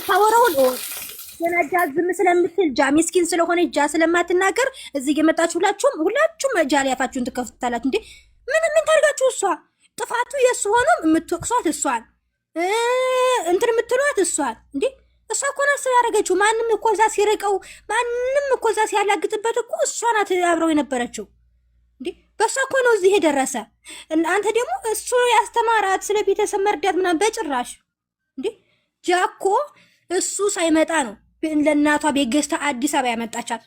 የምታወራውን ገና ጃ ዝም ስለምትል፣ ጃ ሚስኪን ስለሆነ፣ ጃ ስለማትናገር እዚህ እየመጣችሁ ሁላችሁም ሁላችሁም ጃ ላይ አፋችሁን ትከፍታላችሁ። እንዴ፣ ምን ምን ታርጋችሁ? እሷ ጥፋቱ የእሱ ሆኖ የምትወቅሷት እሷን፣ እንትን የምትሏት እሷን። እንዴ፣ እሷ እኮ ናት ስላደረገችው። ማንም እኮ እዛ ሲርቀው፣ ማንም እኮ እዛ ሲያላግጥበት እኮ እሷ ናት አብረው የነበረችው። እንዴ፣ በእሷ እኮ ነው እዚህ የደረሰ። አንተ ደግሞ እሱ ያስተማራት ስለ ቤተሰብ መርዳት ምናምን በጭራሽ። እንዴ፣ ጃኮ እሱ ሳይመጣ ነው ለእናቷ ቤት ገዝታ አዲስ አበባ ያመጣቻት።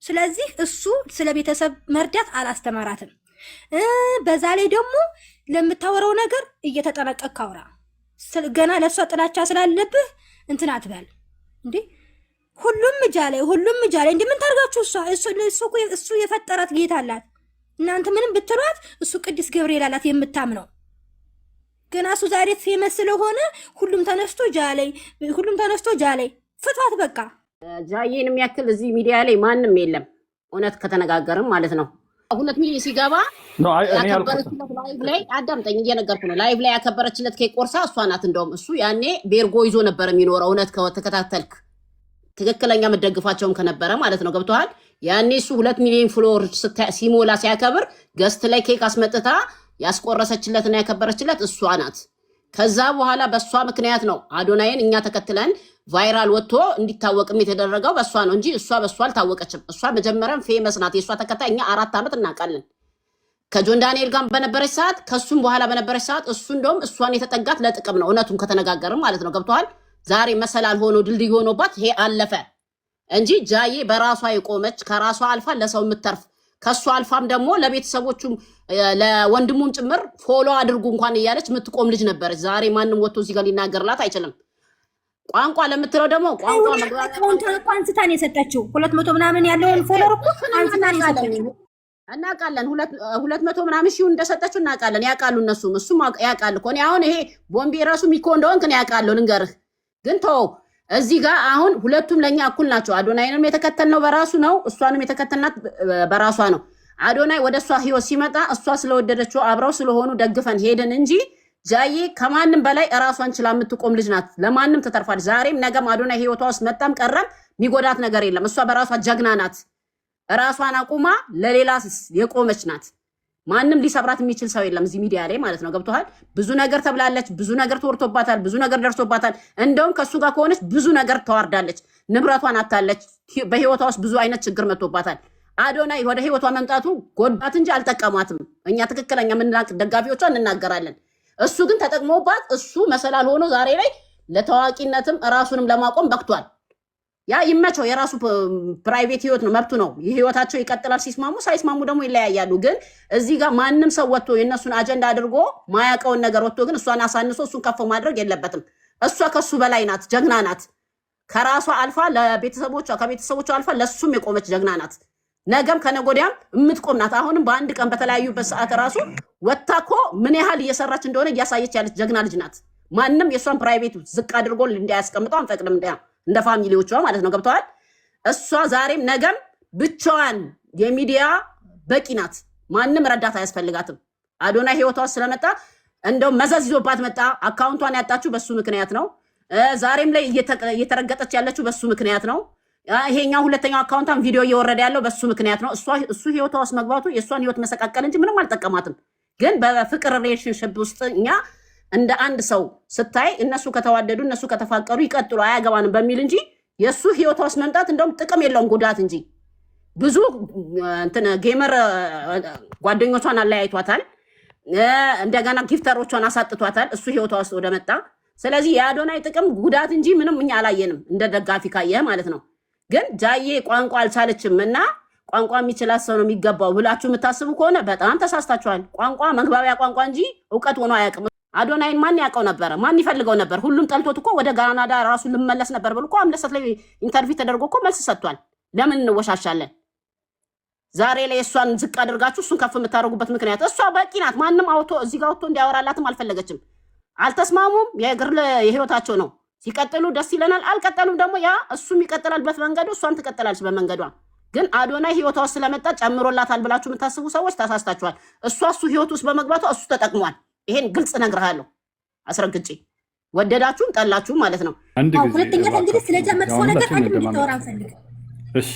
ስለዚህ እሱ ስለ ቤተሰብ መርዳት አላስተማራትም። በዛ ላይ ደግሞ ለምታወራው ነገር እየተጠነቀቅክ አውራ። ገና ለእሷ ጥላቻ ስላለብህ እንትን አትበል። እንዴ፣ ሁሉም እጃ ላይ፣ ሁሉም እጃ ላይ። እንዴ፣ ምን ታርጋችሁ? እሷ እሱ የፈጠራት ጌታ አላት። እናንተ ምንም ብትሏት እሱ ቅዱስ ገብርኤል አላት የምታምነው። ገና እሱ ዛሬ famous ስለሆነ ሁሉም ተነስቶ ጃ ላይ፣ ሁሉም ተነስቶ ጃ ላይ። ፍቷት በቃ። ጃዬን የሚያክል እዚህ ሚዲያ ላይ ማንም የለም። እውነት ከተነጋገርም ማለት ነው። 2 ሚሊዮን ሲገባ No፣ አይ እኔ ያልኩት ያከበረችለት live ላይ፣ አዳምጠኝ፣ እየነገርኩ ነው። Live ላይ ያከበረችለት ኬክ ቆርሳ እሷ ናት። እንደውም እሱ ያኔ ቤርጎ ይዞ ነበር የሚኖረው። እውነት ከተከታተልክ፣ ትክክለኛ የምትደግፋቸውም ከነበረ ማለት ነው። ገብቶሃል? ያኔ እሱ 2 ሚሊዮን follower ሲሞላ ሲያከብር guest ላይ ኬክ አስመጥታ ያስቆረሰችለትና ያከበረችለት እሷ ናት። ከዛ በኋላ በእሷ ምክንያት ነው አዶናይን እኛ ተከትለን viral ወጥቶ እንዲታወቅም የተደረገው በእሷ ነው እንጂ እሷ በእሷ አልታወቀችም። እሷ መጀመሪያም famous ናት። የእሷ ተከታይ እኛ 4 ዓመት እናውቃለን። ከጆን ዳንኤል ጋር በነበረች ሰዓት፣ ከእሱም በኋላ በነበረች ሰዓት፣ እሱ እንደውም እሷን የተጠጋት ለጥቅም ነው። እውነቱን ከተነጋገርም ማለት ነው። ገብቶሃል? ዛሬ መሰላል ሆኖ ድልድይ ሆኖባት ይሄ አለፈ እንጂ ጃዬ በራሷ የቆመች፣ ከራሷ አልፋ ለሰው የምትተርፍ፣ ከእሷ አልፋም ደግሞ ለቤተሰቦቹም ለወንድሙም ጭምር follow አድርጉ እንኳን እያለች የምትቆም ልጅ ነበረች። ዛሬ ማንም ወጥቶ እዚህ ጋር ሊናገርላት አይችልም። ቋንቋ ለምትለው ደግሞ ቋንቋ መግባቢያ Account እኮ አንስታ ነው የሰጠችው። 200 ምናምን ያለውን follower እኮ አንስታ ነው የሰጠችው። እናውቃለን። 200 ምናምን ሺውን እንደሰጠችው እናውቃለን። ያውቃሉ፣ እነሱም እሱም ያውቃል እኮ። እኔ አሁን ይሄ ቦምቤ ራሱ ሚኮ እንደሆንክ እኔ ያውቃለሁ። ልንገርህ ግን ተወው። እዚህ ጋር አሁን ሁለቱም ለእኛ እኩል ናቸው። አዶናይንም የተከተልነው በራሱ ነው፣ እሷንም የተከተልናት በራሷ ነው። አዶናይ ወደ እሷ ህይወት ሲመጣ እሷ ስለወደደችው አብረው ስለሆኑ ደግፈን ሄድን እንጂ ጃዬ ከማንም በላይ እራሷን ችላ የምትቆም ልጅ ናት። ለማንም ትተርፋለች። ዛሬም ነገም አዶናይ ህይወቷ ውስጥ መጣም ቀረም የሚጎዳት ነገር የለም። እሷ በራሷ ጀግና ናት። ራሷን አቁማ ለሌላ የቆመች ናት። ማንም ሊሰብራት የሚችል ሰው የለም እዚህ ሚዲያ ላይ ማለት ነው። ገብቶሃል? ብዙ ነገር ተብላለች፣ ብዙ ነገር ተወርቶባታል፣ ብዙ ነገር ደርሶባታል። እንደውም ከእሱ ጋር ከሆነች ብዙ ነገር ተዋርዳለች፣ ንብረቷን አታለች፣ በህይወቷ ውስጥ ብዙ አይነት ችግር መጥቶባታል። አዶናይ ወደ ህይወቷ መምጣቱ ጎዳት እንጂ አልጠቀማትም። እኛ ትክክለኛ የምናውቅ ደጋፊዎቿ እንናገራለን። እሱ ግን ተጠቅሞባት እሱ መሰላል ሆኖ ዛሬ ላይ ለታዋቂነትም ራሱንም ለማቆም በቅቷል። ያ ይመቸው፣ የራሱ private ህይወት ነው፣ መብቱ ነው። ህይወታቸው ይቀጥላል ሲስማሙ፣ ሳይስማሙ ደግሞ ይለያያሉ። ግን እዚህ ጋር ማንም ሰው ወጥቶ የእነሱን አጀንዳ አድርጎ ማያውቀውን ነገር ወጥቶ ግን እሷን አሳንሶ እሱን ከፍ ማድረግ የለበትም። እሷ ከሱ በላይ ናት፣ ጀግና ናት። ከራሷ አልፋ ለቤተሰቦቿ፣ ከቤተሰቦቿ አልፋ ለሱም የቆመች ጀግና ናት። ነገም ከነጎዲያም የምትቆም ናት። አሁንም በአንድ ቀን በተለያዩበት ሰዓት ራሱ ወጥታ እኮ ምን ያህል እየሰራች እንደሆነ እያሳየች ያለች ጀግና ልጅ ናት። ማንም የእሷን private ዝቅ አድርጎ እንዲያስቀምጠው አንፈቅድም፣ እንደ family ዎቿ ማለት ነው። ገብቶሃል? እሷ ዛሬም ነገም ብቻዋን የሚዲያ በቂ ናት። ማንም ረዳት አያስፈልጋትም። አዶናይ ህይወቷ ስለመጣ እንደው መዘዝ ይዞባት መጣ። Account ቷን ያጣችው በሱ ምክንያት ነው። ዛሬም ላይ እየተረገጠች ያለችው በሱ ምክንያት ነው። ይሄኛው ሁለተኛው account ቷን ቪዲዮ እየወረደ ያለው በሱ ምክንያት ነው። እሱ ህይወቷ ውስጥ መግባቱ የእሷን ህይወት መሰቃቀል እንጂ ምንም አልጠቀማትም። ግን በፍቅር relationship ውስጥ እኛ እንደ አንድ ሰው ስታይ እነሱ ከተዋደዱ፣ እነሱ ከተፋቀሩ ይቀጥሉ፣ አያገባንም በሚል እንጂ የእሱ ህይወቷ ውስጥ መምጣት እንደውም ጥቅም የለውም፣ ጉዳት እንጂ። ብዙ እንትን gamer ጓደኞቿን አለያይቷታል። እንደገና gifter ኦቿን አሳጥቷታል። እሱ ህይወቷ ውስጥ ወደ መጣ። ስለዚህ የአዶናይ ጥቅም ጉዳት እንጂ ምንም እኛ አላየንም፣ እንደ ደጋፊ ካየህ ማለት ነው። ግን ጃዬ ቋንቋ አልቻለችም እና ቋንቋ የሚችላት ሰው ነው የሚገባው ብላችሁ የምታስቡ ከሆነ በጣም ተሳስታችኋል። ቋንቋ መግባቢያ ቋንቋ እንጂ እውቀት ሆኖ አያውቅም። አዶናይን ማን ያውቀው ነበረ? ማን ይፈልገው ነበር? ሁሉም ጠልቶት እኮ ወደ ካናዳ ራሱ ልመለስ ነበር ብሎ እኮ አምለሰት ላይ interview ተደርጎ እኮ መልስ ሰጥቷል። ለምን እንወሻሻለን? ዛሬ ላይ እሷን ዝቅ አድርጋችሁ እሱን ከፍ የምታደርጉበት ምክንያት፣ እሷ በቂ ናት። ማንም አውቶ እዚህ ጋር ወጥቶ እንዲያወራላትም አልፈለገችም። አልተስማሙም። የግል የህይወታቸው ነው። ሲቀጥሉ ደስ ይለናል። አልቀጠሉም ደግሞ ያ እሱም ይቀጥላል በመንገዱ፣ እሷም ትቀጥላለች በመንገዷ። ግን አዶናይ ህይወቷ ውስጥ ስለመጣ ጨምሮላታል ብላችሁ የምታስቡ ሰዎች ተሳስታችኋል። እሷ እሱ ህይወት ውስጥ በመግባቷ እሱ ተጠቅሟል። ይሄን ግልጽ እነግርሃለሁ አስረግጬ፣ ወደዳችሁም ጠላችሁም ማለት ነው። አንድ ጊዜ ሁለተኛ እንግዲህ እባካችሁ ስለ ጃ መጥፎ አሁን ነገር ሁላችንም አንድም እንድታወራ እንደማመጥ አንፈልግም። እሺ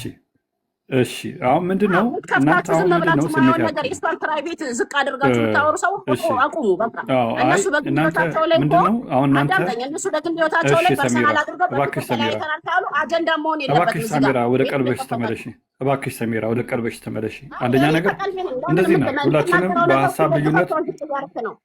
እሺ፣ አሁን ምንድን ነው እናንተ ከፍታችሁ አሁን ዝም ምንድን ነው ብላችሁ ስሜት ማየውን ነገር ያጡ የእሷን private ዝቅ አድርጋችሁ የምታወሩ ሰው እሺ አቁሙ። በቃ አዎ፣ አይ እነሱ በግል እናንተ ህይወታቸው ላይ እኮ ምንድን ነው አሁን እናንተ አዳምጠኝ። እነሱ በግል ህይወታቸው እሺ ላይ personal ሰሚራ፣ አድርገው በፍቅር እባክሽ ሰሚራ፣ ተለያይተናል ካሉ አጀንዳ መሆን የለበትም። እባክሽ እዚህ ጋር ሰሚራ ወደ ቤት ቀልበሽ የከፈታችሁ ተመለሺ። እባክሽ ሰሚራ ወደ ቀልበሽ ተመለሺ። አሁን አንደኛ እኔ ነገር ከቀልቤ ነኝ። ለምን እንደዚህ ናት። ሁላችንም የምትናገረው ነገር በሀሳብ ሁሉ ልዩነት የተፈታውን ዝቅ እያደረክ ነው።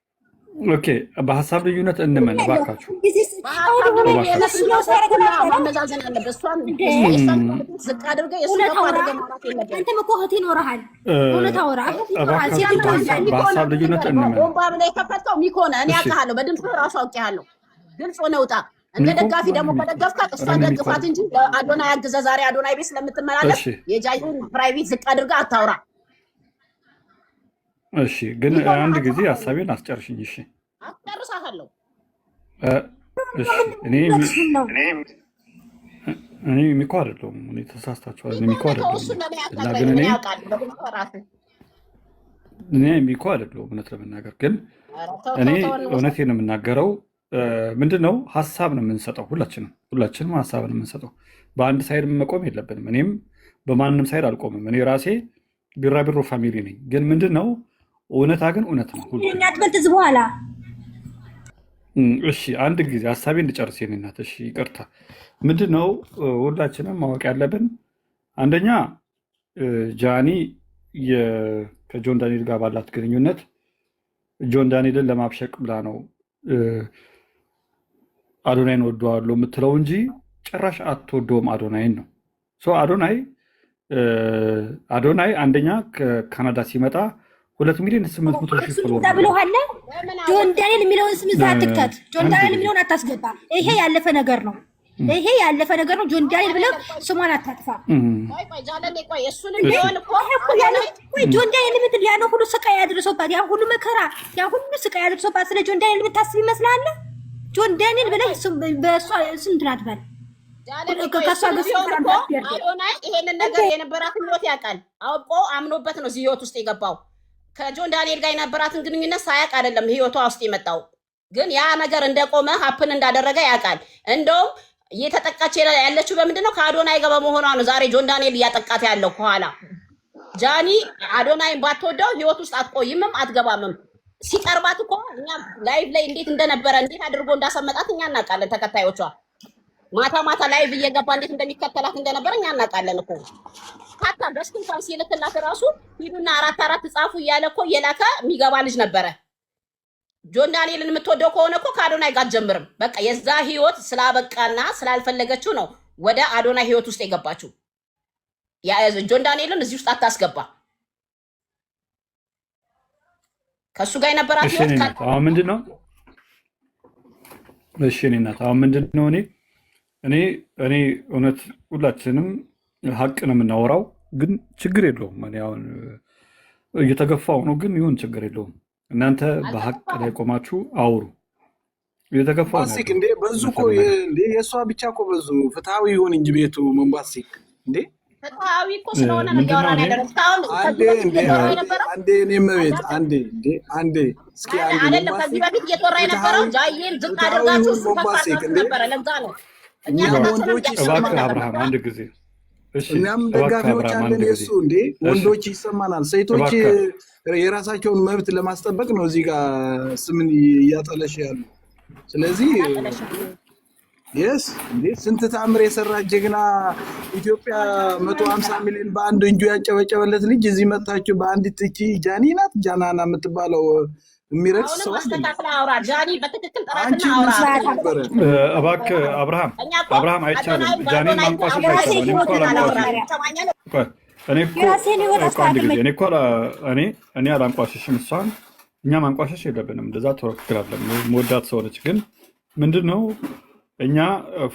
Okay፣ በሀሳብ ልዩነት እንመን እባካችሁ፣ ጊዜ በሀሳብ አሁን እባካችሁ። እሱ ነው ሲያደርግ ነበረ ማመዛዘን አለበት። እሷን እንዴ። የእሷን ዝቅ አድርገህ የእሱን እውነት ከፍ አውራ። አድርገህ ማውራት የለብህም። አንተም እኮ እህት ይኖርሃል። እ፣ እውነት አውራ፣ እህት ይኖርሃል። ሴት እባካችሁ ትወልዳለች። በሀሳብ ልዩነት እንመን። ቦምባ ብለህ የከፈትከው ሚኮ ነህ። እኔ እሺ አውቅሃለሁ፣ በድምፅህ እራሱ አውቄሃለሁ። ግልጽ ሆነህ ውጣ። እንደ ሚኮ ደጋፊ ደግሞ ማነው ሚኮ? ከደገፍካት ኧረ እሷን እኔ ሚኮ ደግፋት አይደለሁም። እንጂ አዶናይ አግዘህ ዛሬ አዶናይ ቤት ስለምትመላለስ እሺ የጃዩን private ዝቅ አድርገህ አታውራ። እሺ፣ ግን ሚኮ ነህ፣ አንድ ጊዜ አታውራ። ሀሳቤን አስጨርሽኝ። እሺ አስጨርሳታለሁ። እ፣ እሺ እኔ እውነትሽን ነው። እኔ ሚኮ አይደለሁም። እኔ ተሳስታችኋል። እኔ ሚኮ ሚኮ ነህ፣ ተው። አይደለሁም። እሱን ለእኔ እና አትነግረኝም። ግን እኔ እኔ አውቃለሁ በድምፅህ ራስህ። እኔ ሚኮ አይደለሁም እውነት ለመናገር ግን ኧረ ተው እኔ ተው ተው፣ እንውሰድ። እውነቴን ነው የምናገረው። ምንድን ነው ሀሳብ ነው የምንሰጠው። ሁላችንም ሁላችንም ሀሳብ ነው የምንሰጠው። በአንድ side መቆም የለብንም። እኔም በማንም side አልቆምም። እኔ ራሴ ቢራቢሮ family ነኝ። ግን ምንድን ነው እውነታ ግን እውነት ነው ሁልጊዜ። አትበል ትዝ በኋላ እሺ አንድ ጊዜ ሀሳቤ እንድጨርስ የኔ እናት። እሺ ይቅርታ። ምንድን ነው ሁላችንም ማወቅ ያለብን አንደኛ ጃኒ ከጆን ዳንኤል ጋር ባላት ግንኙነት ጆን ዳንኤልን ለማብሸቅ ብላ ነው እ፣ አዶናይን ወደዋለሁ የምትለው እንጂ ጭራሽ አትወደውም አዶናይን ነው። So አዶናይ እ፣ አዶናይ አንደኛ ከካናዳ ሲመጣ 2,800,000 እሱን follower እዛ ነበረው። ብለሃል። ለምን ጆን አወቅ? ዳንኤል የሚለውን ስም እዛ እ፣ አትክተት። ጆን አንድ ዳንኤል ጊዜ የሚለውን አታስገባ። ይሄ ያለፈ ነገር ነው። እም፣ ይሄ ያለፈ ነገር ነው። ጆን ዳንኤል ብለህ አይደለም፣ ቆይ ስሟን አታጥፋ። እም፣ ቆይ ቆይ፣ ጃለኔ ቆይ፣ እሱንም እሺ እንዴ ቢሆን እኮ ይሄ እኮ ያለ አዶናይ ወይ እም፣ ጆን ዳንኤል የምትል ያን ሁሉ ስቃይ አድርሶባት፣ ያን ሁሉ መከራ፣ ያን ሁሉ ስቃይ አድርሶባት ስለ ጆን ዳንኤል የምታስብ ይመስልሃል? ጆን ዳንኤል ቆይ ብለህ ቆይ በእሷ ስም እንትን አትበል። ጃለኔ ቆይ፣ ከእሷ እሱንም ጋር ስም ቢሆን እኮ አትያርግ። አዶናይ ይሄንን እንዴ ነገር የነበራትን ህይወት ያውቃል። አውቆ አምኖበት ነው እዚህ ህይወት ውስጥ የገባው። ከጆን ዳንኤል ጋር የነበራትን ግንኙነት ሳያውቅ አይደለም ህይወቷ ውስጥ የመጣው። ግን ያ ነገር እንደቆመ happen እንዳደረገ ያውቃል። እንደውም እየተጠቃች ያለችው በምንድን ነው? ከአዶናይ ጋር በመሆኗ ነው። ዛሬ ጆን ዳንኤል እያጠቃት ያለው ከኋላ። ጃኒ አዶናይን ባትወደው ህይወት ውስጥ አትቆይምም አትገባምም። ሲቀርባት እኮ እኛ live ላይ እንዴት እንደነበረ እንዴት አድርጎ እንዳሰመጣት እኛ እናውቃለን። ተከታዮቿ ማታ ማታ live እየገባ እንዴት እንደሚከተላት እንደነበረ እኛ እናውቃለን እኮ። ሀታ guest እንኳን ሲልክላት ራሱ ሂዱና አራት አራት ጻፉ እያለ እኮ እየላከ የሚገባ ልጅ ነበረ። ጆን ዳንኤልን የምትወደው ከሆነ እኮ ከአዶናይ ጋር አትጀምርም። በቃ የዛ ህይወት ስላበቃና ስላልፈለገችው ነው ወደ አዶናይ ህይወት ውስጥ የገባችው። ጆን ዳንኤልን እዚህ ውስጥ አታስገባ። ከእሱ ጋር የነበራት እሺ ህይወት የኔ እናት አሁን ምንድን ነው እሺ የኔ እናት አሁን ምንድን ነው እኔ እኔ እኔ እውነት ሁላችንም ሀቅ ነው የምናወራው፣ ግን ችግር የለውም። እኔ አሁን እየተገፋው ነው፣ ግን ይሁን ችግር የለውም። እናንተ በሀቅ ላይ አልተገፋህም። ቆማችሁ አውሩ። እየተገፋው ነው መንባሲክ ያለሁት እንዴ በዙ እውነት እኮ ለመናገር እንዴ የእሷ ብቻ እኮ በዙ። ፍትሐዊ ይሁን እንጂ ቤቱ መንባሲክ እንዴ ፍትሐዊ እኮ ስለሆነ ነው ምንድን ነው እያወራን እኔ ያለነው። እስካሁን አንዴ ከዚህ በፊት እንዴ እየተወራ አንዴ የነበረው አንዴ እኔ መቤት አዳምጠኝ አንዴ እንዴ አንዴ እስኪ አንዴ አይደለም። ከዚህ መንባሲክ በፊት እየተወራ ፍትሐዊ የነበረው ጃዬን ዝቅ ፍትሐዊ አድርጋችሁ ይሁን እሱ ከፍ መንባሲክ አድርጋችሁ እንዴ ነበረ። ለዛ ነው እኛ እኛም ከታች ሆነን ወንዶች እያሸነፍን እባክህ ይሰማናል። ነበር። አብርሃም አንድ ጊዜ እሺ፣ እኛም እባክህ ደጋፊዎች አብርሃም አንድ አለን ጊዜ የእሱ እንዴ እሺ፣ ወንዶች ይሰማናል። ሴቶች እባክህ የራሳቸውን መብት ለማስጠበቅ ነው እዚህ ጋር ስምን እያጠለሽ ያሉ። ስለዚህ አላጠለሽም። Yes እንዴ ስንት ተአምር የሰራ ጀግና ኢትዮጵያ 150 ሚሊዮን በአንድ እንጁ ያጨበጨበለት ልጅ እዚህ መጥታችሁ በአንዲት እቺ ጃኒ ናት ጃናና የምትባለው የሚረክስ አሁንም ሰው አይደለም። አስተካክለህ አውራ ጃኒ፣ በትክክል አንቺ ጥራትና ምን አውራ። ስትይ ነበረ? እባክህ አብርሃም እኛ እኮ አብርሃም አይቻልም። አዶናይን ጃኒን በአዶናይ ማንቋሸሽ የራሴን አይቻልም። እኔም ህይወት እኮ አላንቋሸሽም። መጀመሪያ ይሰማኛል። ቆይ እኔ እኮ የራሴን ህይወት ቆይ አንድ ጊዜ አስተካክል። እኔ እኮ እኔ እኔ አላንቋሸሽም እሷን። እኛ ማንቋሸሽ የለብንም። እንደዛ ትክክል አይደለም። መወዳት ሰው ነች። ግን ምንድን ነው እኛ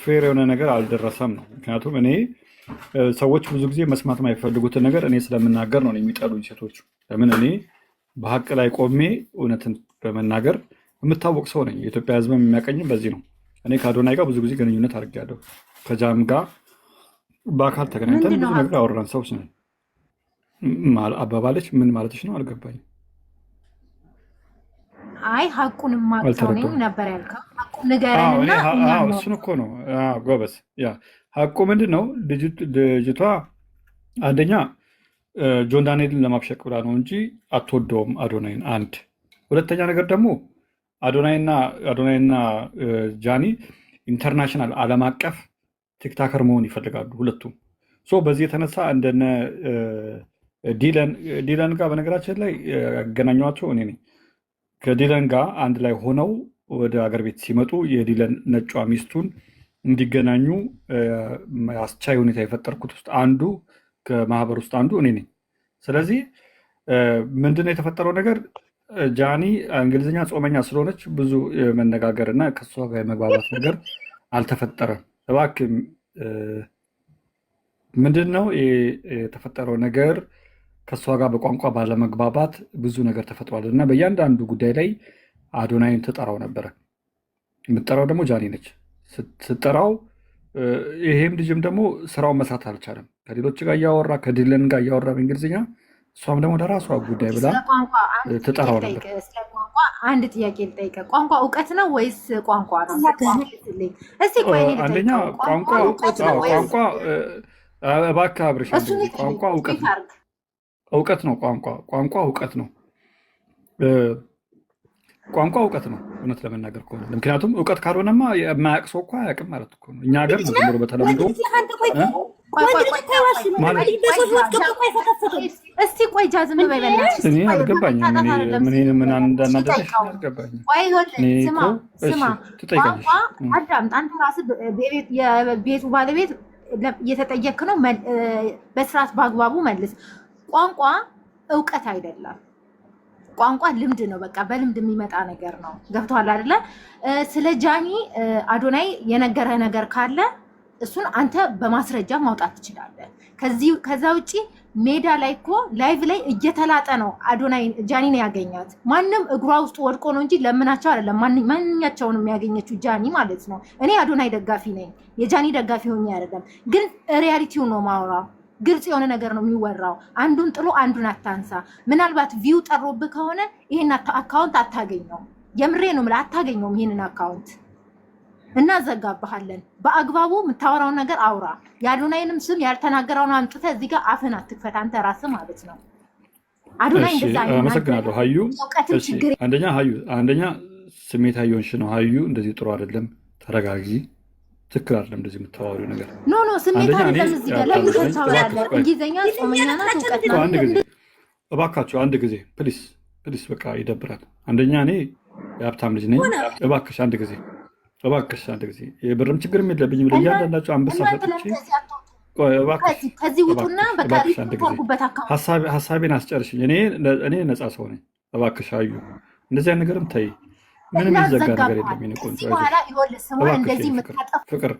fair የሆነ ነገር አልደረሰም ነው። ምክንያቱም እኔ ሰዎች ብዙ ጊዜ መስማት የማይፈልጉትን ነገር እኔ ስለምናገር ነው የሚጠሉኝ ሴቶቹ። ለምን እኔ በሀቅ ላይ ቆሜ እውነትን በመናገር የምታወቅ ሰው ነኝ። የኢትዮጵያ ሕዝብም የሚያቀኝም በዚህ ነው። እኔ ከአዶናይ ጋር ብዙ ጊዜ ግንኙነት አድርጌያለሁ። ከጃም ጋር በአካል ተገናኝተን ምንድን ብዙ ነው ነገር ሀቁ? አወራን ሰዎች ነን። አባባለች ምን ማለትሽ ነው አልገባኝም፣ አይ ሀቁን የማውቅ ሰው ነኝ አልተረዳሁም። ነበር ያልከው። ሀቁ ንገረንና እሱን እኮ ነው ጎበዝ። ያ ሀቁ ምንድን ነው? ልጅቷ አንደኛ ጆን ዳንኤልን ለማብሸቅ ብላ ነው እንጂ አትወደውም አዶናይን። አንድ ሁለተኛ ነገር ደግሞ አዶናይና ጃኒ international ዓለም አቀፍ TikToker መሆን ይፈልጋሉ ሁለቱም። So በዚህ የተነሳ እንደነ ዲለን ጋር በነገራችን ላይ ያገናኟቸው እኔ ነኝ። ከዲለን ጋር አንድ ላይ ሆነው ወደ አገር ቤት ሲመጡ የዲለን ነጯ ሚስቱን እንዲገናኙ አስቻይ ሁኔታ የፈጠርኩት ውስጥ አንዱ ከማህበር ውስጥ አንዱ እኔ ነኝ። ስለዚህ ምንድነው የተፈጠረው ነገር፣ ጃኒ እንግሊዝኛ ጾመኛ ስለሆነች ብዙ የመነጋገር እና ከእሷ ጋር የመግባባት ነገር አልተፈጠረም። እባክህ ምንድን ነው የተፈጠረው ነገር? ከእሷ ጋር በቋንቋ ባለመግባባት ብዙ ነገር ተፈጥሯል እና በእያንዳንዱ ጉዳይ ላይ አዶናይን ትጠራው ነበረ። የምትጠራው ደግሞ ጃኒ ነች። ስትጠራው ይሄም ልጅም ደግሞ ስራውን መስራት አልቻለም። ከሌሎች ጋር እያወራ ከዲለን ጋር እያወራ በእንግሊዝኛ፣ እሷም ደግሞ ለራሷ ጉዳይ ብላ ትጠራው ነበር። አንድ ጥያቄ ልጠይቅህ። ቋንቋ እውቀት ነው ወይስ ቋንቋ ነው? እስቲ ቆይ አንደኛ ቋንቋ ቋንቋ እባክህ አብርሽ፣ ቋንቋ እውቀት ነው። እውቀት ነው። ቋንቋ ቋንቋ እውቀት ነው። ቋንቋ እውቀት ነው፣ እውነት ለመናገር ከሆነ ምክንያቱም እውቀት ካልሆነማ የማያውቅ ሰው እኮ አያውቅም ማለት እኮ ነው። እኛ ሀገር ነው ዝም ብሎ በተለምዶ እስቲ ቆይ ጃ ዝም በይ በእናትሽ። እኔ አልገባኝም። ምን እንዳናደደሽ አልገባኝም። ስማ ስማ፣ ቋንቋ አዳምጥ። አንተ ራስህ የቤቱ ባለቤት እየተጠየክ ነው። በስርዓት በአግባቡ መልስ። ቋንቋ እውቀት አይደለም። ቋንቋ ልምድ ነው። በቃ በልምድ የሚመጣ ነገር ነው። ገብቶሃል አይደለ? ስለ ጃኒ አዶናይ የነገረህ ነገር ካለ እሱን አንተ በማስረጃ ማውጣት ትችላለህ። ከዛ ውጪ ሜዳ ላይ እኮ live ላይ እየተላጠ ነው አዶናይ ጃኒን ያገኛት። ማንም እግሯ ውስጥ ወድቆ ነው እንጂ ለምናቸው አይደለም ማንኛቸውንም ያገኘችው ጃኒ ማለት ነው። እኔ አዶናይ ደጋፊ ነኝ፣ የጃኒ ደጋፊ ሆኜ አይደለም፣ ግን reality ው ነው ማውራው። ግልጽ የሆነ ነገር ነው የሚወራው። አንዱን ጥሎ አንዱን አታንሳ። ምናልባት view ጠሮብህ ከሆነ ይሄን account አታገኘውም። የምሬ ነው የምልህ፣ አታገኘውም ይሄንን account እናዘጋባሃለን። በአግባቡ የምታወራውን ነገር አውራ። የአዶናይንም ስም ያልተናገረውን አምጥተህ እዚህ ጋር አፍህን አትክፈት፣ አንተ ራስህ ማለት ነው። አዶናይ እንደዛ አመሰግናለሁ ሀዩ። አንደኛ ሀዩ፣ አንደኛ ስሜታዊ የሆንሽ ነው ሀዩ። እንደዚህ ጥሩ አይደለም። ተረጋጊ። ትክክል አይደለም እንደዚህ የምታወሪው ነገር። No no፣ ስሜት አይደለም። እዚህ ጋር ለምን ታወራለህ? እንግሊዝኛ ጾመኛ ናት፣ እውቀት ናት። አንድ ጊዜ እባካችሁ፣ አንድ ጊዜ please please፣ በቃ ይደብራል። አንደኛ እኔ የሀብታም ልጅ ነኝ። እባክሽ አንድ ጊዜ እባክሽ አንድ ጊዜ የብርም ችግርም የለብኝም። ለእያንዳንዳቸው አንበሳ ሰጥቼ ከዚህ ውጡና በቃ ሀሳቤን አስጨርሽኝ። እኔ ነፃ ሰው ነኝ። እባክሽ አዩ እንደዚህ አይነት ነገርም ተይ። ምንም የሚዘጋ ነገር የለም። የእኔ ቆንጆ ፍቅር፣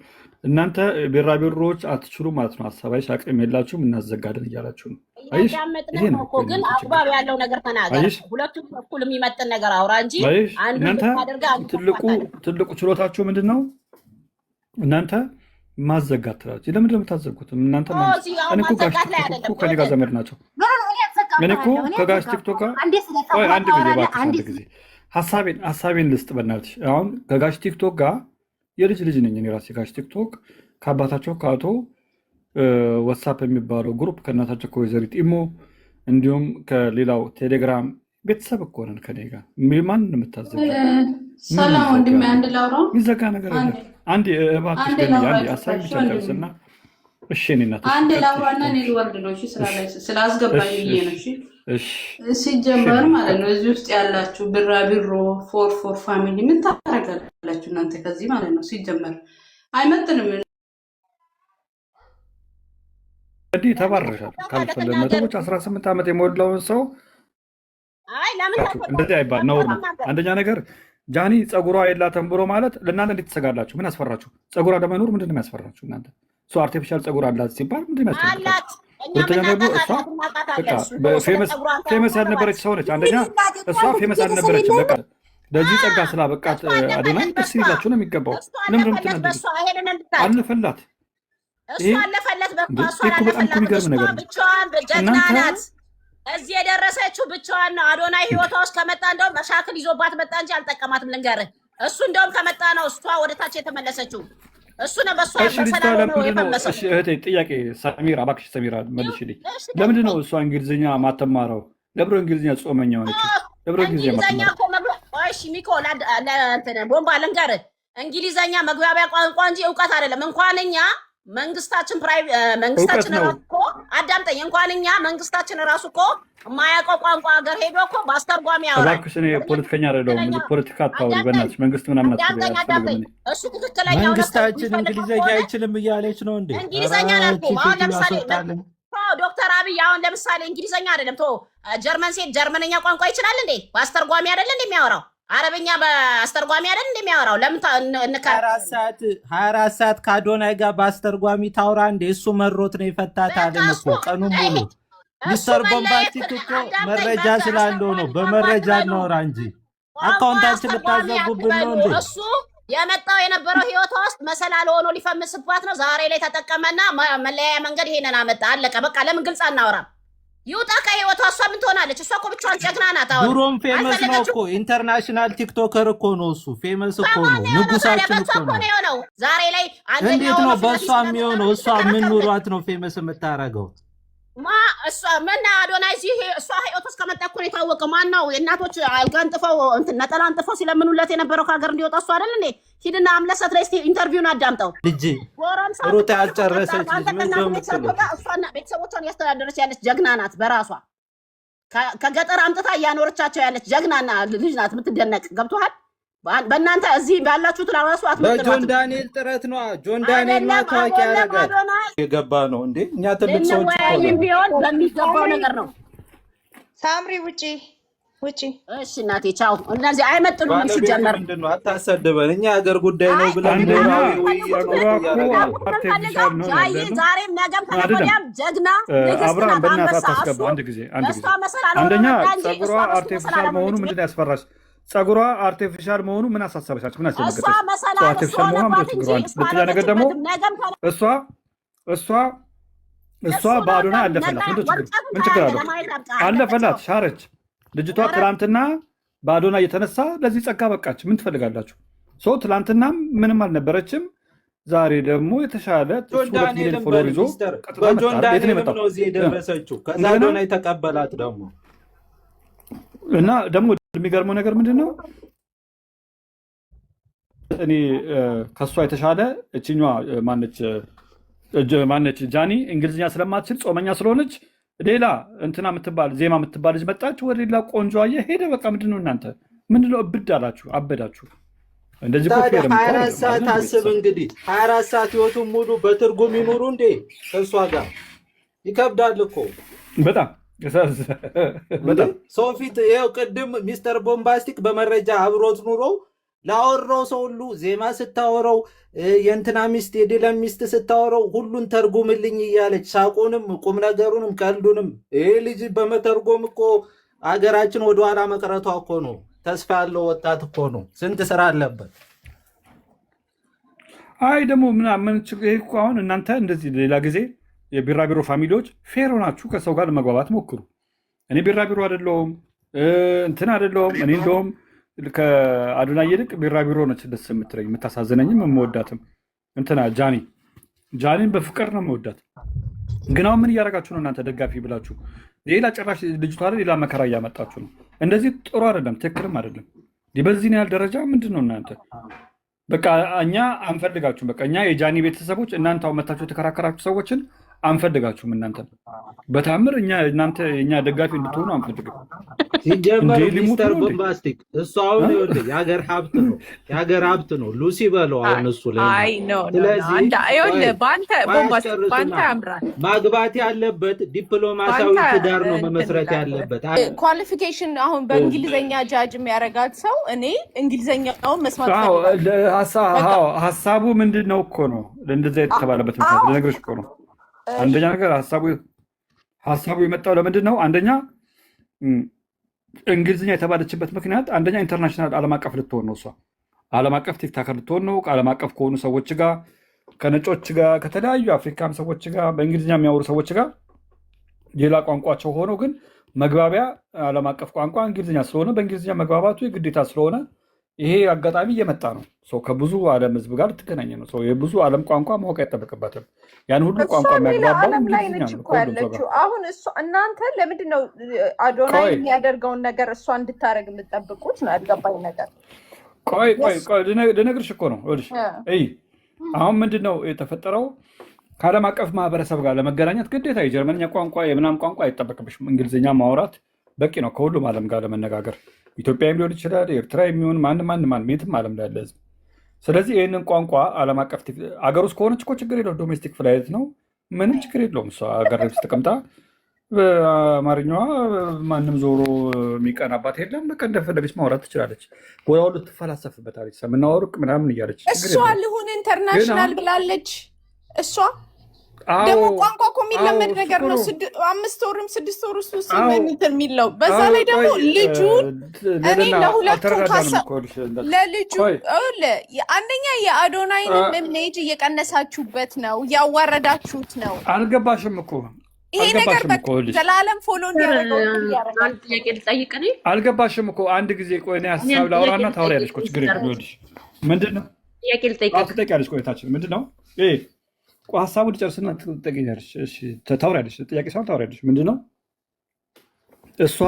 እናንተ ቢራቢሮዎች አትችሉ ማለት ነው። ሀሳባይሽ አቅም የላችሁም፣ እናዘጋለን እያላችሁ ነው። እያዳመጥንህ ነው እኮ ግን አግባብ ያለው ነገር ተናገር። ሁለቱም እኩል የሚመጥን ነገር አውራ እንጂ እናንተ ትልቁ ችሎታችሁ ምንድን ነው? እናንተ ማዘጋት ትላላችሁ። ለምንድን ነው የምታዘጉት? እናንተ እኔ እኮ ጋሽ ቲክቶክ ከእኔ ጋር ዘመድ ናቸው። እኔ እኮ ከጋሽ ቲክቶክ ጋር አንድ ጊዜ እባክሽ፣ አንድ ጊዜ ሀሳቤን ልስጥ በእናትሽ። አሁን ከጋሽ ቲክቶክ ጋር የልጅ ልጅ ነኝ እኔ ራሴ። ጋሽ ቲክቶክ ከአባታቸው ከአቶ ወትሳፕ የሚባለው group ከእናታቸው ከወይዘሪት ኢሞ እንዲሁም ከሌላው ቴሌግራም ቤተሰብ እኮ ነን። ከኔ ጋር ማን ነው የምታዘጋው? ሰላም ወንድሜ፣ አንድ ላውራ የሚዘጋ ነገር የለም። አንዴ እባክሽ አንዴ ሀሳቤን ብቻ ጨርስና እሺ። እኔ እናት አንዴ ላውራና እኔ ልወርድ ነው። እሺ፣ ስላስገባኝ ብዬ ነው። እሺ፣ ሲጀመር ማለት ነው እዚህ ውስጥ ያላችሁ ቢራቢሮ ፎር ፎር family ምን ታደርጋላችሁ እናንተ ከዚህ ማለት ነው? ሲጀመር አይመጥንም። እንዲህ ተባረሻል። ካልፈለግን 18 ዓመት የሞላውን ሰው እንደዚህ አይባል፣ ነውር ነው። አንደኛ ነገር ጃኒ ፀጉሯ የላትም ብሎ ማለት ለእናንተ እንዴት ትሰጋላችሁ? ምን አስፈራችሁ? ፀጉሯ ለመኖር ምንድን ነው የሚያስፈራችሁ እናንተ? እሱ artificial ፀጉር አላት ሲባል ምንድን ነው የሚያስጨንቃችሁ? ሁለተኛ ደግሞ እሷ famous ያልነበረች ሰው ነች። አንደኛ እሷ famous አልነበረችም። በቃ ለዚህ ጸጋ ስላበቃት አዶናይ ደስ ይላችሁ ነው የሚገባው። ለምንድን ነው የምትናደዱት? አለፈላት እሱ አለፈለት። በቃ እሱ አላለፈላትም። እሷ ብቻዋን ጀግና ናት። እዚህ የደረሰችው ብቻዋን ነው። አዶናይ ህይወቷ ውስጥ ከመጣ እንደውም መሻክል ይዞባት መጣ እንጂ አልጠቀማትም። ልንገርህ፣ እሱ እንደውም ከመጣ ነው እሷ ወደ ታች የተመለሰችው። እሱ ነው በእሷ እሺ ልጅቷ መሰላል ሆኖ ለምንድን ነው? የፈመሰው። እሺ እህቴ ጥያቄ፣ ሰሚራ እባክሽ ሰሚራ መልሽልኝ። እሺ ለምንድን ነው ጠይቀኝ። እሷ እንግሊዝኛ ማትማረው? ለምንድን ነው እንግሊዝኛ ጾመኛ ሆነችው? ለምንድን ነው እንግሊዝኛ እንግሊዘኛ ማትማረው? እኮ መግባ እሺ ሚኮ ለእንትን ቦምባ ልንገርህ፣ እንግሊዘኛ መግባቢያ ቋንቋ እንጂ እውቀት አይደለም። እንኳን እኛ መንግስታችን እውቀት መንግስታችን ነው። ራሱ እኮ አዳምጠኝ። እንኳን እኛ መንግስታችን ራሱ እኮ የማያውቀው ቋንቋ ሀገር ሄዶ እኮ በአስተርጓሚ ያወራል። እባክሽ እኔ ፖለቲከኛ አይደለሁም። ትክክለኛ ፖለቲካ አታውሪ አዳምጠኝ፣ በእናትሽ። መንግስት ምናምን አትበይ፣ አዳምጠኝ፣ አያስፈልግም። አዳምጠኝ። እኔ እሱ ትክክለኛ እውነት መንግስታችን የሚፈልገው እንግሊዘኛ ከሆነ አይችልም እያለች ነው እንዴ? ኧረ እንግሊዘኛ እቺ አላልኩም። አሁን ሴትዮ ለምሳሌ አስወጣልን። ዶክተር አብይ አሁን ለምሳሌ እንግሊዘኛ አይደለም ቶ ጀርመን ሴት ጀርመንኛ ቋንቋ ይችላል እንዴ? በአስተርጓሚ አይደለ እንዴ የሚያወራው? አረብኛ በአስተርጓሚ አይደል እንዴ የሚያወራው? ለምን 24 ሰዓት ከአዶናይ ጋር በአስተርጓሚ ታውራ እንዴ? እሱ መሮት ነው የፈታት በቃ አለን እሱ እኮ ቀኑን ሙሉ። እሱ ሚስተር መለየት ቦምባስቲክ እኮ አዳምጠኝ። መረጃ ስላለው ነው። በአስተርጓሚ ቋንቋ በመረጃ አትበሉ፣ እናውራ እንጂ ቋንቋ account ኣችን አስተርጓሚ ልታዘጉብን ነው አትበሉ። እንዴ? እሱ የመጣው የነበረው ህይወቷ ውስጥ መሰላል ሆኖ ሊፈምስባት ነው። ዛሬ ላይ ተጠቀመና መለያያ መንገድ ይሄንን አመጣ። አለቀ በቃ። ለምን ግልጽ አናወራም? ይውጣ ከህይወቷ። እሷ ምን ትሆናለች? እሷ እኮ ብቻዋን ጀግና ናት። አሁን ድሮም famous ነው አልፈለገችው እኮ international TikToker እኮ ነው እሱ። famous እኮ በማን ነው፣ ነው የሆነው ታዲያ? ንጉሳችን በእሷ እኮ እኮ ነው። ነው የሆነው። ዛሬ ላይ አንደኛ እንዴት ሆኖ ነው ፊት ለፊት በእሷ የሚሆነው? እሷ ምን ስለተከራከሩለት ኑሯት ነው famous የምታረገው? ማ እሷ ምን አዶናይ እዚህ እሷ ህይወት ውስጥ ከመጣ እኮ ነው የታወቀው። ማን ነው የእናቶች አልጋ አንጥፈው እንትን ነጠላ አንጥፈው ሲለምኑለት የነበረው ከሀገር እንዲወጣ እሱ አይደል እንዴ? ሂድና አምለሰት ላይ እስኪ interview ን አዳምጠው። ልጅ ጎረምሳ ሩጥ ትኩረት ያልጨረሰች አድርጋ ልጅ አንተ ምን ከእናቱ ነው ቤት የምትለው? ሳትወጣ እሷና ቤተሰቦቿን እያስተዳደረች ያለች ጀግና ናት። በራሷ ከገጠር አምጥታ እያኖረቻቸው ያለች ጀግናና ልጅ ናት የምትደነቅ። ገብቶሃል? በእናንተ እዚህ ባላችሁት ራሱ በጆን አትመጥኗትም። ዳንኤል ጥረት ነዋ። ጆን ዳንኤል ነዋ አይደለም ታዋቂ አይደለም፣ ያደረጋት አዶናይ የገባ ነው እንዴ? እኛ ትልቅ ሰዎች እኮ ልንወያይም ነን። ቢሆን በሚገባው ሳምሪ ነገር ነው። ሳምሪ ውጪ ውጪ። እሺ እናቴ ቻው። እነዚህ አይመጥኑንም ባለቤቱ ሲጀመር። ምንድን ነው? አታሰድበን። እኛ የሀገር ጉዳይ ነው አይ ብለን አንደኛ ብሔራዊ ውይይት ጸጉሯ ነው እኮ እያደረግን ነው። artificial ነው ጃይ ያለ ነው ዛሬም ነገም ከነገ አይደለም። ወዲያም ጀግና ንግስት አብርሃም ናት። በእናትህ አንበሳ እሱ አታስገባ። አንድ ጊዜ አንድ በእሷ ጊዜ መሰላል ሆኖ አንደኛ መጣ እንጂ ጸጉሯ እሷ በሱ መሰላል artificial መሆኑ አልሆነችም። ምንድን ነው ያስፈራሽ? ጸጉሯ artificial መሆኑ ምን አሳሰበሽ? ምን እሷ አስደነገጠሽ? መሰላል እሱ artificial መሆኗ ምንድን ሆነባት ነው እንጂ ችግሩ? አንድ እሷ ሁለተኛ ነገር ደግሞ አልሆነችበትም። ነገም ከነ እሷ እሷ እሷ እሱ ነው በአዶናይ ነገ አለፈላት። ምንድን ነው ችግሩ? ወርቀቱን ምን ችግር ታያለህ። አለው? ለማየት ያብቃ። አለቀ አለፈላት፣ ቻው። ሻረች። ልጅቷ ኧረ ትላንትና በአዶናይ የተነሳ ለዚህ ጸጋ በቃች። ምን ትፈልጋላችሁ? ሰው ትላንትናም ምንም አልነበረችም። ዛሬ ደግሞ የተሻለ ጆን እሱ 2 ሚሊዮን ዳንኤልም follower በል ይዞ ሚስተር ቀጥታ መጣ በጆን አይደል? የት ነው ዳንኤልም የመጣው? ነው እዚህ የደረሰችው። ከዛ እንደገና አዶናይ ተቀበላት ደግሞ። እና ደግሞ የሚገርመው ነገር ምንድን ነው? እኔ ከእሷ የተሻለ እችኛዋ ማነች ማነች ጃኒ እንግሊዝኛ ስለማትችል ጾመኛ ስለሆነች ሌላ እንትና የምትባል ዜማ የምትባል ልጅ መጣች። ወደ ሌላ ቆንጆ አየ ሄደ። በቃ ምንድን ነው እናንተ ምንድን ነው እብድ አላችሁ፣ አበዳችሁ። እንደዚህ እኮ ታዲያ fair እኮ 24 አይደለም ሰዓት አይደል? አስብ ቤተሰብ እንግዲህ 24 ሰዓት ህይወቱን ሙሉ በትርጉም ይኑሩ እንዴ ከእሷ ጋር ይከብዳል እኮ በጣም እንዴ። በጣም ሰው ፊት ይኸው ቅድም ሚስተር ቦምባስቲክ በመረጃ አብሮት ኑሮ ላወራው ሰው ሁሉ ዜማ ስታወራው የእንትና ሚስት የዲለን ሚስት ስታወራው ሁሉን ተርጉምልኝ እያለች ሳቁንም ቁም ነገሩንም ቀልዱንም ይሄ ልጅ በመተርጎም እኮ አገራችን ወደኋላ መቅረቷ እኮ ነው። ተስፋ ያለው ወጣት እኮ ነው። ስንት ስራ አለበት። አይ ደግሞ ምናምን ችግር ይሄ እኮ አሁን እናንተ እንደዚህ ሌላ ጊዜ የቢራቢሮ family ዎች fair ሆናችሁ ከሰው ጋር ለመግባባት ሞክሩ። እኔ ቢራቢሮ አይደለሁም እንትን አይደለሁም። እኔ እንደውም ከአዶናይ ይልቅ ቢራቢሮ ነች ደስ የምትለኝ የምታሳዝነኝም የምወዳትም እንትና ጃኒ ጃኒን በፍቅር ነው የምወዳት። ግን አሁን ምን እያደረጋችሁ ነው እናንተ ደጋፊ ብላችሁ ሌላ ጭራሽ ልጅቷ ላይ ሌላ መከራ እያመጣችሁ ነው። እንደዚህ ጥሩ አይደለም፣ ትክክልም አይደለም። በዚህን ያህል ደረጃ ምንድን ነው እናንተ? በቃ እኛ አንፈልጋችሁም። በቃ እኛ የጃኒ ቤተሰቦች እናንተ አሁን መታችሁ የተከራከራችሁ ሰዎችን አንፈልጋችሁም። እናንተ በታምር እኛ እናንተ የእኛ ደጋፊ እንድትሆኑ አንፈልግም። ሲጀመር እንዴ ሊሞቱ ሚስተር ነው እንዴ? ቦምባስቲክ እሱ አሁን ይኸውልህ የሀገር ሀብት ነው፣ የሀገር ሀብት ነው። ሉሲ በለው አሁን እሱ ለኛ። አይ no no no ስለዚህ አንድ ይኸውልህ ቆይ በአንተ ቆይ ቦምባስቲክ አስጨርስና በአንተ ያምራል። ማግባት ያለበት ዲፕሎማሲያዊ በአንተ ትዳር ነው እንትን መመስረት እላለሁ። ያለበት። qualification አሁን በእንግሊዘኛ ጃጅ የሚያደርጋት ሰው እኔ እንግሊዘኛውን መስማት አዎ፣ ፈልጋለሁ። በቃ አዎ፣ ሀሳቡ ምንድን ነው እኮ ነው እንደዚያ የተባለበት ምክንያት ልነግርሽ እኮ ነው። አንደኛ ነገር ሀሳቡ የመጣው ለምንድን ነው? አንደኛ እንግሊዝኛ የተባለችበት ምክንያት አንደኛ international ዓለም አቀፍ ልትሆን ነው። እሷ ዓለም አቀፍ TikToker ልትሆን ነው። ዓለም አቀፍ ከሆኑ ሰዎች ጋር ከነጮች ጋር ከተለያዩ አፍሪካም ሰዎች ጋር በእንግሊዝኛ የሚያወሩ ሰዎች ጋር ሌላ ቋንቋቸው ሆኖ ግን መግባቢያ ዓለም አቀፍ ቋንቋ እንግሊዝኛ ስለሆነ በእንግሊዝኛ መግባባቱ የግዴታ ስለሆነ ይሄ አጋጣሚ እየመጣ ነው። ሰው ከብዙ ዓለም ህዝብ ጋር ልትገናኝ ነው። ሰው የብዙ ዓለም ቋንቋ ማወቅ አይጠበቅበትም። ያን ሁሉ እሷ ቋንቋ ሌላ የሚያግባባው ዓለም ላይ እንግሊዝኛ ነች ነው እኮ ከሁሉም ሰው ጋር። ያለችው። አሁን እሷ እናንተ ለምንድን ነው አዶናይ ቆይ የሚያደርገውን ነገር እሷ እንድታደርግ የምትጠብቁት ነው ያልገባኝ ነገር። ቆይ ቆይ የእሱ ቆይ ልነግርሽ እኮ ነው። ይኸውልሽ እይ አሁን ምንድን ነው የተፈጠረው? ከዓለም አቀፍ ማህበረሰብ ጋር ለመገናኘት ግዴታ የጀርመንኛ ቋንቋ የምናም ቋንቋ አይጠበቅብሽም። እንግሊዝኛ ማውራት በቂ ነው ከሁሉም ዓለም ጋር ለመነጋገር። ኢትዮጵያም ሊሆን ይችላል፣ ኤርትራ የሚሆን ማንም ማንም ማንም የትም ዓለም ላይ ያለ ህዝብ። ስለዚህ ይህንን ቋንቋ ዓለም አቀፍ አገር ውስጥ ከሆነች እኮ ችግር የለውም። Domestic flight ነው፣ ምንም ችግር የለውም። እሷ ሀገር ውስጥ ተቀምጣ በአማርኛዋ ማንም ዞሮ የሚቀናባት የለም። በቃ እንደፈለገች ማውራት ትችላለች። ወዲያው ሁሉ ትፈላሰፍበታለች። ሰምና ወርቅ ምናምን እያለች ችግር እሷ የለውም። ልሁን ግን International አሁን ብላለች። እሷ አዎ ደግሞ ቋንቋ እኮ አዎ የሚለመድ እሱ ነገር እኮ ነው። ነው። 5 ወርም 6 ወር ውስጥ ውስጥ አዎ እንትን የሚለው በዛ አዎ ላይ ደግሞ ቆይ ልጁን እኔ ልዕልና ለሁለቱ አልተረዳዳንም ካሰ እኮ ይኸውልሽ ለልጁ ቆይ ይኸውልህ፣ አንደኛ የአዶናይንም image እየቀነሳችሁበት ነው፣ እያዋረዳችሁት ነው። አልገባሽም እኮ ይሄ ነገር አልገባሽም በቃ እኮ ይኸውልሽ ዘላለም follow እንዲያደርገው እንትን አንድ እያደረጋችሁ ጥያቄ ነው። ልጠይቅ እኔ አልገባሽም እኮ አንድ ጊዜ ቆይ እኔ እኔ ሀሳብ አንድ ጥያቄ ላውራና ታወሪያለሽ ልጠይቅ እኮ ችግር ሚስተር የለም። ይኸውልሽ ምንድን ነው ጥያቄ አዎ ልጠይቅህ። ትጠይቂያለሽ። ቆይታችን ምንድን ነው ይሄ ቆይ ሀሳቡን ልጨርስና ትጠይቂኛለሽ። እሺ ታወሪያለሽ። ጥያቄ ሳይሆን ታወሪያለሽ። ምንድን ነው እሷ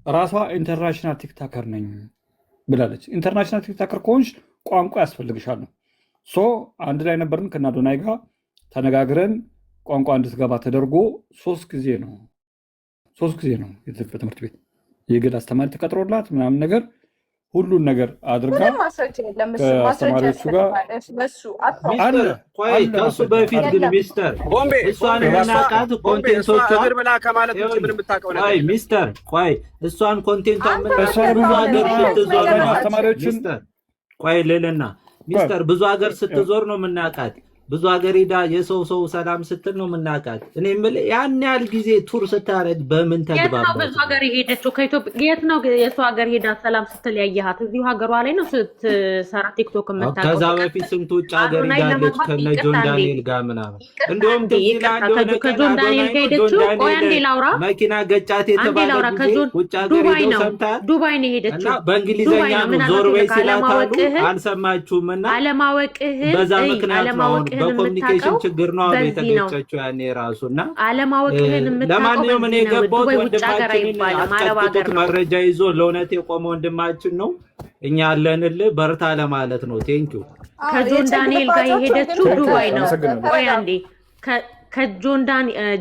ራሷ international TikToker ነኝ ብላለች። International TikToker ከሆንሽ ቋንቋ ያስፈልግሻል ነው። So አንድ ላይ ነበርን ከእነ አዶናይ ጋር ተነጋግረን ቋንቋ እንድትገባ ተደርጎ 3 ጊዜ ነው በትምህርት ቤት የግል አስተማሪ ተቀጥሮላት ምናምን ነገር ሁሉን ነገር አድርጋ ምንም ማስረጃ የለም። እሱ ማስረጃ ከአስተማሪዎቹ ጋር ያስፈልጋል። በሱ አታውቅም። አለ ሚስተር ቆይ አለ ከእሱ ማስረጃ በፊት አለ። ግን የለም። ሚስተር ቦምቤ እሷን ቦምቤ እሷ የምናውቃት ቦምቤ እሷ content ኦቿን እግር ብላ ከማለት ውጭ ይኸውልህ ምንም የምታውቀው ነገር ቆይ የለም። ሚስተር ቆይ እሷን content ቷን አንተ የምናውቃት እሷን ብዙ መተህ ሀገር ታወራለህ። እኔ ስትዞር ነው። መጨረስ አልችልም። አስተማሪዎችን ሚስተር ቆይ ልልና ቆይ ሚስተር ብዙ ሀገር ስትዞር ነው የምናውቃት። ብዙ ሀገር ሄዳ የሰው ሰው ሰላም ስትል ነው የምናውቃት። እኔ የምልህ ያን ያህል ጊዜ tour ስታደርግ በምን የት ነው ተግባባች ብዙ ነው? ሀገር የሄደችው? ከኢትዮጵያ የት ነው የሰው ሀገር ሄዳ ሰላም ስትል ያየሃት? እዚሁ ሀገሯ ላይ ነው ስትሰራ ቲክቶክ የምታውቀው። ከዛ ሲቀጥል በፊት ስንት ውጭ ሀገር አዶናይ ሄዳለች ለማግባት ከነ ይቅርታ ጆን አንዴ ዳንኤል ጋር ምናምን። ይቅርታ እንዲሁም አንዴ ትዝ ይቅርታ ይልሃል የሆነ ቀን ከጆን ዳንኤል አዶናይ ጋር ነው ጆን ሄደችው። ቆይ አንዴ ዳንኤል ላውራ፣ መኪና ገጫት አንዴ የተባለ ላውራ። ጊዜ ከጆን ውጭ ሀገር ዱባይ ሄደው ነው ሰምተሃል። ዱባይ ነው እና የሄደችው። ዱባይ በእንግሊዘኛ ነው። ነው ምናልባት ዞር በይ ይኸውልህ ሲላት አሉ አለማወቅህን አልሰማችሁም። እና አለማወቅህን በዛ እይ ምክንያት ነው አሁን አለማወቅህን በ communication የምታውቀው ችግር ነው አሉ በዚህ ነው። የተገጨችው ያኔ ራሱ እና አለማወቅህን የምታውቀው ለማንኛውም እኔ በዚህ ነው። የገባሁት ዱባይ ውጭ ሀገር ወንድማችንን አይባልም፣ አረብ ሀገር አትቀጥቅጡት፣ ነው። መረጃ ይዞ ለእውነት የቆመ ወንድማችን ነው። እኛ ያለንልህ በርታ ለማለት ነው። Thank you። አዎ ከጆን ዳንኤል ጋር የጭንቅባጮቹ የሄደችው ግን ዱባይ ነው። አመሰግናለሁ። ቆይ ተረጋጉ። አንዴ ከጆን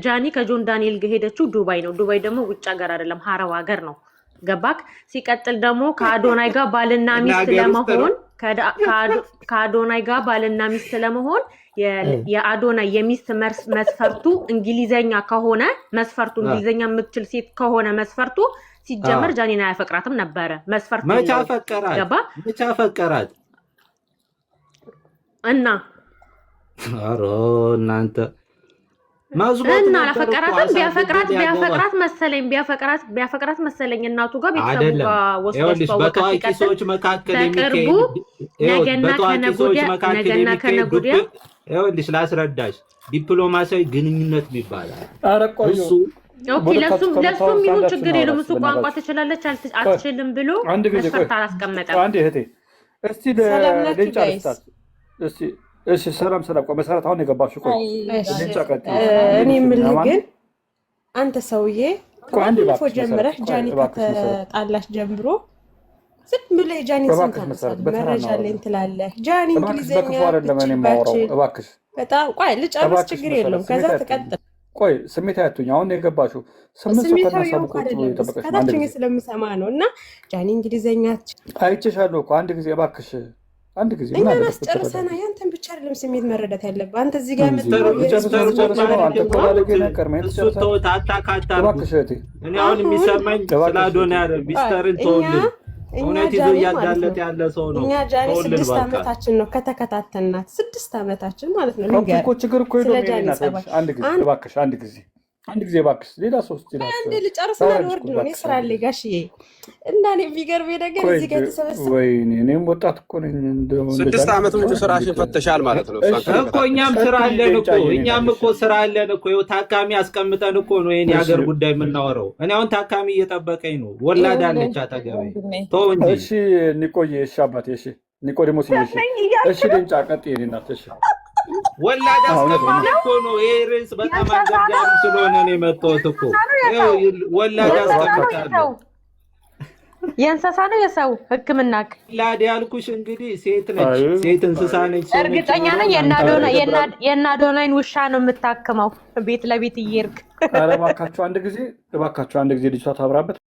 ጃኒ ከጆን ዳንኤል ጋር ሄደችው ዱባይ ነው። ዱባይ ደግሞ ውጭ ሀገር አይደለም፣ አረብ ሀገር ነው። ገባክ? ሲቀጥል ደግሞ ከአዶናይ ጋር ባልና እና ሚስት ሀገር ውስጥ ነው ለመሆን ከአዶናይ ጋር ባልና ሚስት ለመሆን የአዶናይ የሚስት መስፈርቱ እንግሊዘኛ ከሆነ መስፈርቱ እንግሊዘኛ የምትችል ሴት ከሆነ መስፈርቱ ሲጀመር ጃኒን አያፈቅራትም ነበረ። መስፈርት መች የለውም። አፈቀራት? ገባ መች አፈቀራት? እና ኧረ እናንተ መዝሞት እና ነበር እኮ አላፈቀራትም። አሳድጎ ቢያፈቅራት ሊያገባት ቢያፈቅራት መሰለኝ ቢያፈቅራት ቢያፈቅራት መሰለኝ እናቱ ጋር ቤተሰቡ አይደለም። ጋር ወስዶ ይኸውልሽ ያስተዋወቃት። በታዋቂ ሲቀጥል ሰዎች መካከል በቅርቡ የሚካሄድ ይኸው ነገና በታዋቂ ሰዎች ከነጎዲያ መካከል ነገና የሚካሄድ ከነጎዲያ ይኸውልሽ ላስረዳሽ፣ ዲፕሎማሲያዊ ግንኙነት ይባላል። ኧረ ቆዩ እሱ Okay በሁለታችሁ ለሱም ለሱም ከመታወቅ ይሁን አንዳችሁ ችግር እናውራ የለውም። እስኪ እሱ ቋንቋ በእናታችሁ። ትችላለች ቆይ አትችልም ብሎ አንድ ጊዜ ቆይ መስፈርት አላስቀመጠም። አንዴ እህቴ እስቲ ሰላም ናችሁ ለሌንጫ Guys? ልስጣት እስቲ። እሺ ሰላም ሰላም። ቆይ መሰረት አሁን የገባሽው ቆይ እሺ ሌንጫ ቀጥይ። እኔ እንዴት ነሽ? የምልህ አማን ግን አንተ ሰውዬ ቆይ አንዴ ከባለፈው እባክሽ መሰረት ጀምረህ ቆይ ጃኒ እባክሽ መሰረት ከተጣላሽ ጀምሮ ዝም ብለህ የጃኒን ስም እባክሽ መሰረት ታነሳለህ። በተራ መረጃ አለኝ እናወራለን። ትላለህ። ጃኒ እባክሽ እንግሊዘኛ በክፉ አይደለም እኔ ብችል የማወራው። ባችል እባክሽ በጣም ቆይ ልጨርስ፣ እባክሽ ችግር መሰረት የለውም። ከዛ ስሜት አያቱኝ። ትቀጥል። ቆይ ስሜት አያቱኝ። አሁን የገባሽው 8 ሰው ስሜታዊ ከነሳቡ የሆንኩ ቁጭ ብሎ አይደለም፣ እየጠበቀሽ ነው። አንድ ከታች ሆኜ ጊዜ ስለምሰማ ነው። እና ጃኒ እንግሊዘኛ አይቼሻለሁ እኮ አንድ ጊዜ እባክሽ፣ አንድ ጊዜ ምን እኛን አለበት አስጨርሰና ብትረጋጊ ያንተን ብቻ አይደለም ስሜት መረዳት ያለብህ። አንተ እዚህ ጋር እንጂ የመጣኸው ሚስተር ልጨርስ የህዝቡን ነው ስሜት ልጨርስ ነው። ለመረዳት አንተ እኮ ነው። ባለጌ ተውት፣ ነህ፣ ቀድመህ እሱ ትጨርሳለህ። ተውት፣ አታካታርጉት። እባክሽ እህቴ እኔ አሁን አሁን የሚሰማኝ ስለ እባክሽ እህቴ አዶናይ አይደለም። ቆይ ሚስተርን እኛ ተውልን። እኛ እውነት ይዞ ጃኒ ማለት እያጋለጠ ነው ያለ ሰው ነው። እኛ ጃኒ ተውልን 6 በቃ። ዓመታችን ነው ከተከታተልናት፣ 6 ዓመታችን ማለት ነው። Okay ልንገርህ እኮ ችግር እኮ ስለ የለውም የኔ ጃኒ እናት። ጸባይ ይኸውልሽ አንድ ጊዜ አንድ እባክሽ፣ አንድ ጊዜ አንድ ጊዜ እባክሽ፣ ሌላ ሰው እስኪ አንዴ ልጨርስና ልወርድ ነው። እኔ ስራ አለኝ ጋሽዬ። እና እኔ የሚገርመኝ ነገር እዚህ ጋር የተሰበሰበ ወይኔ እኔም ወጣት እኮ ነኝ። እንደው እንደ 6 ጃኒ ዓመት ሙሉ ስራሽን ፈተሻል ማለት ነው። እሷን እኮ ከተከታተልሽ እኛም ስራ አለን እኮ፣ እኛም እሺ እኮ ስራ አለን እኮ። ይኸው ታካሚ አስቀምጠን እኮ ነው ይሄን የሀገር ጉዳይ የምናወራው። እኔ አሁን ታካሚ እየጠበቀኝ ነው። ወላድ አለች አጠገቤ። ተው እንጂ። እሺ ኒቆዬ፣ እሺ አባቴ፣ እሺ ኒቆዲሞስ፣ እሺ እሺ፣ ድምጫ ቀጥይ የእኔ እናት። እሺ ወላድ አዎ፣ እውነት አስቀምጬ ነው። እኮ ነው። ይሄ ርዕስ በጣም አንገብጋቢ ስለሆነ ነው የመጣሁት እኮ። ይኸው ወላድ አስቀምጣለሁ። የእንስሳ ነው የሰው ሕክምና ወላድ ያልኩሽ እንግዲህ ሴት ነች፣ ሴት እንስሳ ነች፣ ሰው ነች እርግጠኛ ነኝ የሚለውን አንተ የአዶናይን ውሻ ነው የምታክመው ቤት ለቤት እየሄድክ። ኧረ እባካችሁ አንድ ጊዜ፣ እባካችሁ አንድ ጊዜ ልጅቷ ታብራበት።